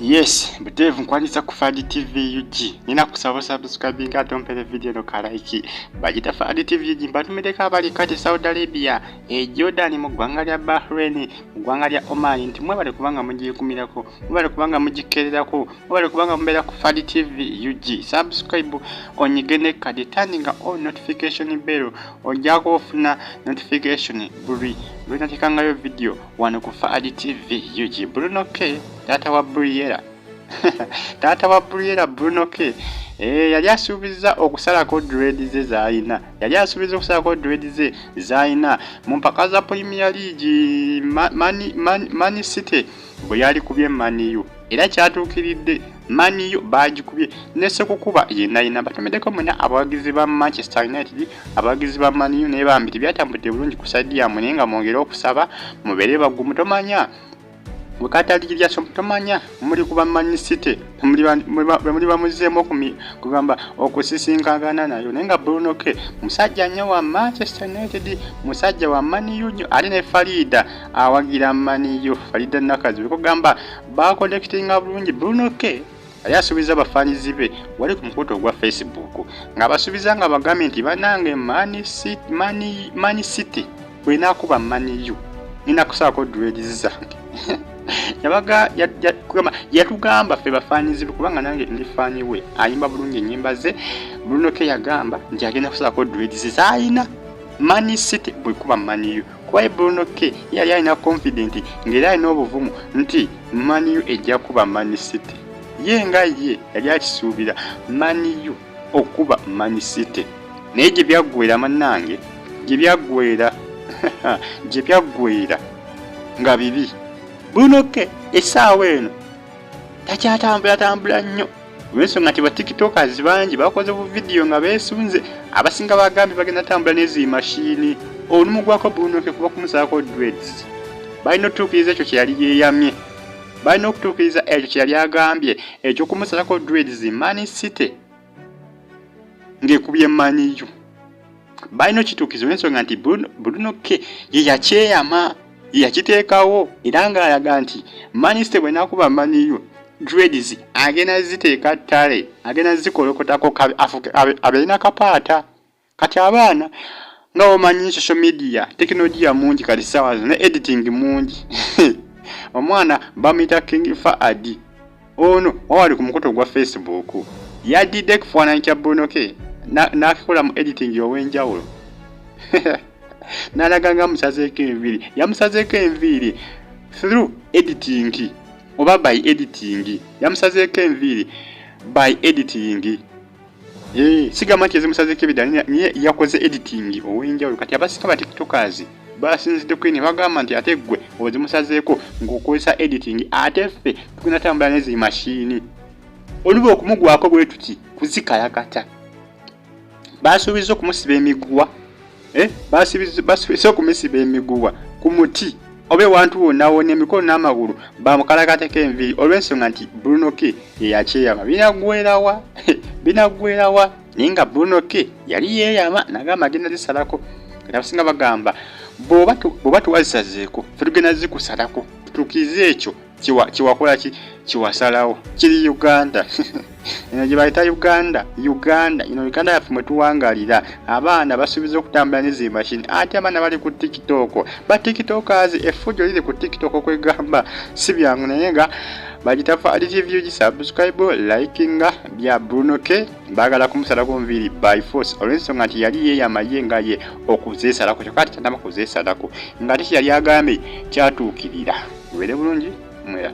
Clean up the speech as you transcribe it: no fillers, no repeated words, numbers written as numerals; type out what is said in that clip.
Yes, buteevu nkwaniriza ku Fadi TV UG. Nina kusaba subscribing ate ompere video no ka like. Bagita Fadi TV UG, mbatumireko abali kati Saudi Arabia, e Jordan, mu ggwanga lya Bahrain, mu ggwanga lya Oman, nti mwebale kubanga mugiyikumirako, mwebale kubanga mugikererako, mwebale kubanga mubeera ku Fadi TV UG. Subscribe, onyige ne kadi, turning on notification bell, ojjako ofuna notification buli lwenateekangayo video wano ku Fadi TV UG. Bruno K, taata wa Briella, taata wa Briella Bruno K, yali asuubiza okusalako dread ze z'alina, yali asuubiza okusalako dread ze z'alina mu mpaka za Premier League Man City bwe yali kubye Man U, era kyatuukiridde. Man U baagikubye nesekukuba yenna yenna. Batomeddeko mwena abawagizi ba Manchester United, abawagizi ba Man U, naye bambi tebyatambudde bulungi ku side yammwe, naye nga mwongere okusaba, mubeere bagumu. Tomanya wekatalikirya, tomanya muli kuba Man City bwe muli bamuzeemu kugamba okusisinkagana nayo. Naye nga Bruno K musajja nnyo wa Manchester United, musajja wa Man U nnyo, ate ne Farida awagira Man U, Farida Nakazi, kugamba baconnectinga bulungi. Bruno K yali asuubiza abafaanizi be wali ku mukutu ogwa Facebook, ng'abasuubiza nga bagambye nti banange, Man City bwenaakuba Man U, nina kusaako dreads zange. Yabaga kugamba yatugamba ffe bafaanizi be, kubanga nange ndi fan we, ayimba bulungi ennyimba ze. Bruno K yagamba nti agenda kusaako dreads z'ayina Man City bwekuba Man U, kuba ye Bruno K yali alina confident ng'era alina obuvumu nti Man U ejja kuba Man City. Ye nga ye yali akisuubira Man U okuba Man City, naye gye byaggwera, mannange, gye byaggwera, gye byaggwera nga bibi. Bruno K essaawa eno takyatambula tambula nnyo olw'ensonga nti batiktokers bangi bakoze bu video nga beesunze. Abasinga bagambye bagenda tambula nezi mashini. Olumu gwako Bruno K kuba kumusalako dreads. Balina otutuukiriza ekyo kye yali yeeyamye, balina okutuukiriza ekyo kye yali agambye ekyokumusalako dreads Man City ng'ekubye Man U. Balina okituukiriza olw'ensonga nti Bruno K ye yakyeyama, ye yakiteekawo, era ng'alaga nti Man City bw'enaakuba Man U, dreads agenda ziteeka ttale, agenda zikolokotako abeerina kapaata. Kati abaana nga omanyi social media, tekinologiya mungi kati sawa zino, ne editing mungi. Omwana bamuyita King Faadi, ono wawali ku mukutu ogwa Facebook yadidde ekifaananyi kya Bruno K n'akikola mu editing ow'enjawulo, n'alaga nga amusazeeko enviiri. Yamusazeeko enviiri through editing oba by editing, yamusazeeko enviiri by editing. Sigamba nti ezimusazeeko ebidala, naye yakoze editing ow'enjawulo. Kati abasika ba tiktokers basinzidde kwe ne bagamba nti ate ggwe ozimusazeeko ng'okozesa editing, ate ffe tugenda tambula nezi mashini. Oluba okumugwako bwe tuti kuzikalakata. Basuubiza okumusiba emiguwa, eh? Basuubiza okumusiba emiguwa ku muti oba ewantu wonna wonna, emikono n'amagulu, bamukalakateko enviiri olw'ensonga nti Bruno K yeyakyeyama. Binaggwerawa? Binaggwerawa? Naye nga Bruno K yali yeeyama nagamba agenda zisalako. Kati abasinga bagamba bw'oba tuwazisazeeko, ffe tugenda zikusalako tutuukirize ekyo kiwakola ki kiwasalawo. Kiri Uganda eno gye bayita Uganda, Uganda ino, Uganda yaffe mwe tuwangalira. Abaana basuubiza okutambula ne zi mashini, ate abaana bali ku TikTok, ba tiktokers, effujjo liri ku TikTok. Okwegamba si byangu, naye nga bagita Fadi TV, gisubscribe, likinga. Bya Bruno K, baagala kumusalako nviiri by force olw'ensonga nti yali yeeyama ye nga ye okuzeesalako, kyokka ati tanaba kuzeesalako, nga ate kyeyali agambye kyatuukirira. Mubeere bulungi mwera.